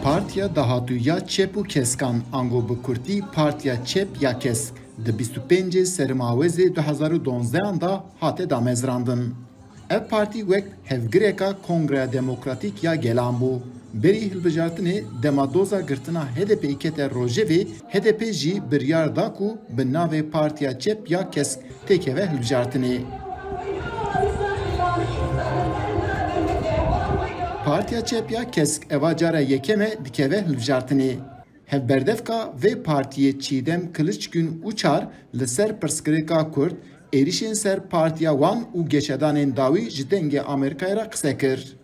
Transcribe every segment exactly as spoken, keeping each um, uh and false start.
Partiya Dahatû ya Çep û Keskan, ango bi kurtî Partiya Çep ya Kesk, di bîst û pêncê Sermawezê du hezar û donzdehan de hate damezrandin. Ev partî wek hevgireka Kongreya Demokratîk ya Gelan bû. Berî hilbijartinê dema doza girtina H D P'ê kete rojevê, H D P jî biryar da ku bi navê Partiya Çep ya Kesk têkeve hilbijartinê. Partiya Çep ya Kesk eva cara yekeme dikeve hilbijartinê. Hevberdevka vê partiyê Çîdem Kiliçgün Uçar li ser pirsgirêka Kurd, êrişên ser partiya wan û geşedanên dawî ji Dengê Amerîkayê re qise kir.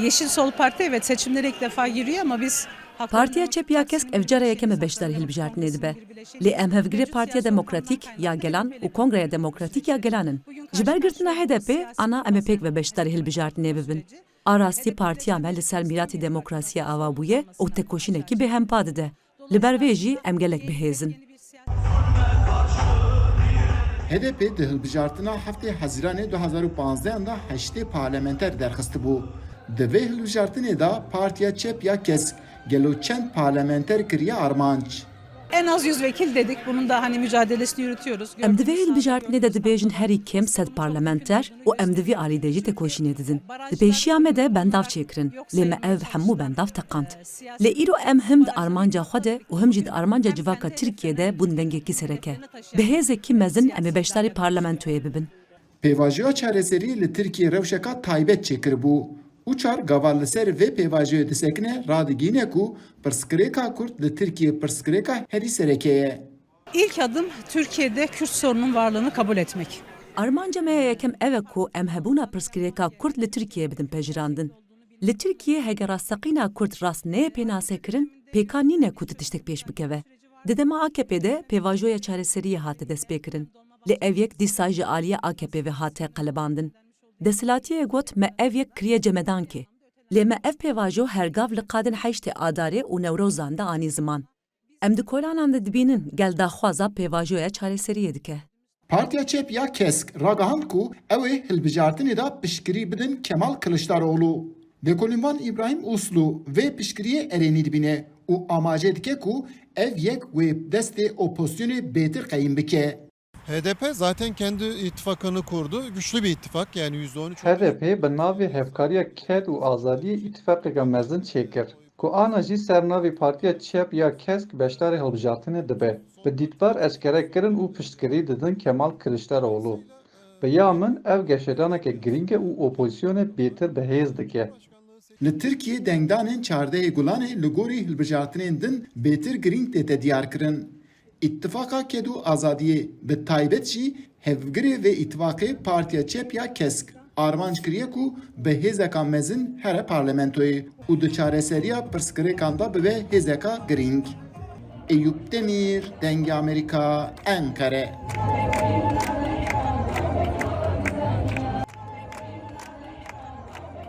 Yeşil Sol Parti, evet, seçimlere ilk defa giriyor ama biz Partiya Çep ya Kesk ev cara yekem e beşdarî hilbijartinê dibe. Lê em hevgirê Partiya Demokratîk ya Gelan û Kongreya Demokratîk ya Gelan in. Ji ber girtina H D P, ana em ê pêk ve beşdarî hilbijartinê bibin. A rastî partiya me li ser mîratî demokrasiyê ava bûye û tekoşînekî bêhempa dide. Li ber vê jî em gelek bi hêz in. H D P di hilbijartina heftê Hezîranê du hezar û panzdehan de heştê parlamenter derxistibû. Di vê hilbijartinê de Partiya Çep ya Kesk gelo çend parlamenter kiriye armanc? En az yüz vekil dedik. Bunun da hani mücadelesini yürütüyoruz. Em di vê hilbijartinê de dibêjin herî kêm sed parlamenter û em di vî alî de jî tekoşînê didin. Di pêşiya me de bendav çêkirin, lê me ev hemû bendav teqand. Lê îro em him di armanca xwe de û him jî di armanca civaka Tirkiyê de bûn dengekî sereke. Bi hêzekî mezin em ê beşdarî parlamentoyê bibin. Pêvajoya çareserî li Tirkiyê rewşeka taybet çêkiribû. Uçar gava li ser vê pêvajoyê disekine radigihîne ku pirsgirêka Kurd li Tirkiyê pirsgirêka herî sereke ye. İlk adım Türkiye'de Kürt sorunun varlığını kabul etmek. Armanca me ya yekem ev e ku em hebûna pirsgirêka Kurd li Tirkiyeyê bidin pejirandin. Li Tirkiyê heke rasteqîna Kurd rast neyê pênasekirin, pêkan nîne ku tu tiştek pêş bikeve. Di dema A K P de pêvajoya çareseriyê hate destpêkirin. Lê ev yek dîsa ji aliyê A K P ve hate qelibandin. Desthilatiyê got me ev yek kiriye cemedandkê. Lê me ev pêvajo her gav li qadên heştê Adarê û Newrozan de anî ziman. Em di kolanan de dibînin gel daxwaza pêvajoya çareseriyê dike. Partiya Çep ya Kesk ragihand ku ew ê hilbijartinê de piştgirî bidin Kemal Kiliçdaroglu. Lêkolînvan Îbrahîm Uslu vê piştgiriyê erênî dibîne û amaje dike ku ev yek wê destê opozisyonê bêtir qeyîm bike. H D P zaten kendi ittifakını kurdu. Güçlü bir ittifak, yani yüzde on üç. H D P bi navê Hevkariya Ked û Azadiyê îtîfaqeke mezin çêkir, ku ana jî ser navê Partiya Çep ya Kesk beşdarî hilbijartinê dibe. Bi dîtbar eşkerekirin û piştgirî didin Kemal Kiliçdaroglu. Bi ya min ev geşedaneke girîng e û opozisyonê bêtir bi hêz dike. Li Tirkiyê dengdanên çardehê Gulanê li gorî hilbijartinên din bêtir girîng tête diyarkirin. Îtifaqa Ked û Azadiyê, bi taybet jî hevgirê vê îtifaqê Partiya Çep ya Kesk, armanc kiriye ku bi hêzeka mezin here parlamentoyê û di çareseriya pirsgirêkan de bibe hêzeka girîng. Eyûp Demîr, Dengê Amerîka, Enqere.